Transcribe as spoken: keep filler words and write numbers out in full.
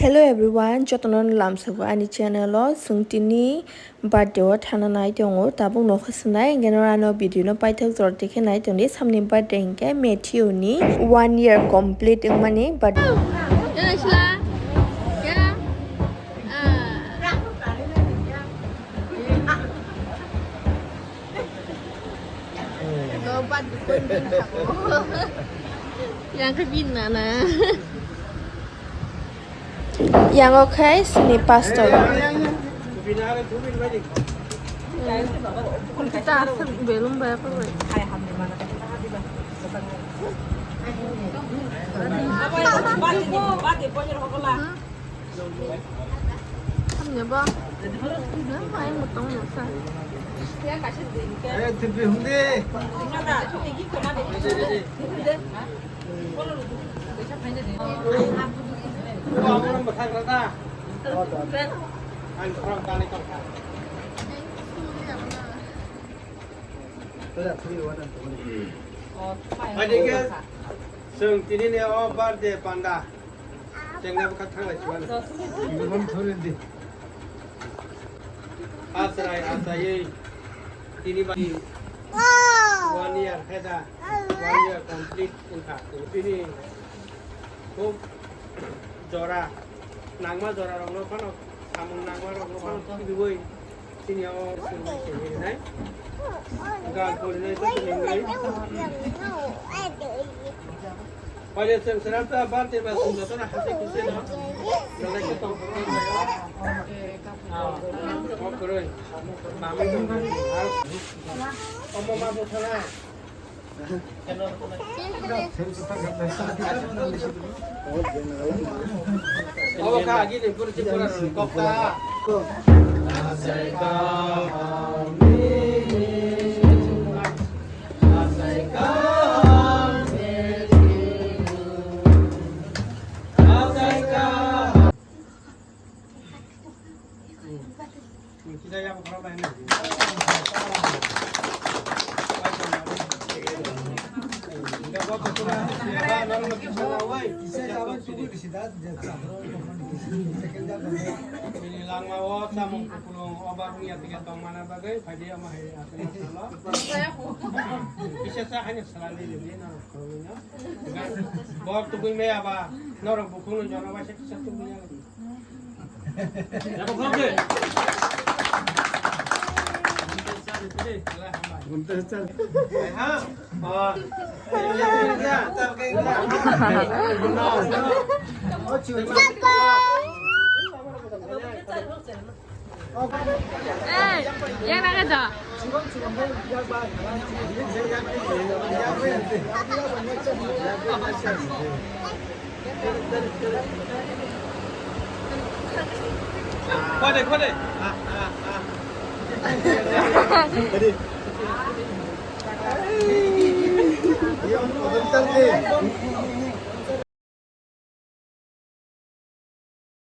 Hello everyone, jotono lamsogo ani channel o. Chwng tini birthday o thana nai tongo, tabuk nokha swnai, hwnkhe no ano video no paithak jora tikhe nai tongdi. Samni birthday hwnkhe Matthew ni one year complete wngmani birthday. Yang khe bini nana. Yang o khe sini pastor. Kita asal belum bayar apa, Boy? Hamya ba? Nang mai mutong musa. Eh, tipi hundi. Chwng tini ni o birthday panda. Chengna bwkha thanglai chuan. Asrai asaiwi tini ba one year heda, one year complete wngkha. Tini khub jora nangma jora rokno phano samung nangma rokno phano khibiwi. Sini o sini sini nai. Gal pori nai to sini nai. Pale sen seram ta ban te ba sun to na hase kuse no. Dala ke tong ko nai. Ah, o koroi. Mami tong ko. Omo ma bo thana. Langmao samung kupulung obar wngya tongmana bagwi phaidi omo hai aswk ma salo. Bisa sa haino salai liya norok khoroknwino. Bo tubui maya ba norok bukhukno jono waisa kisa tubui ya. Ei, yang nak kerja? Kode, kode.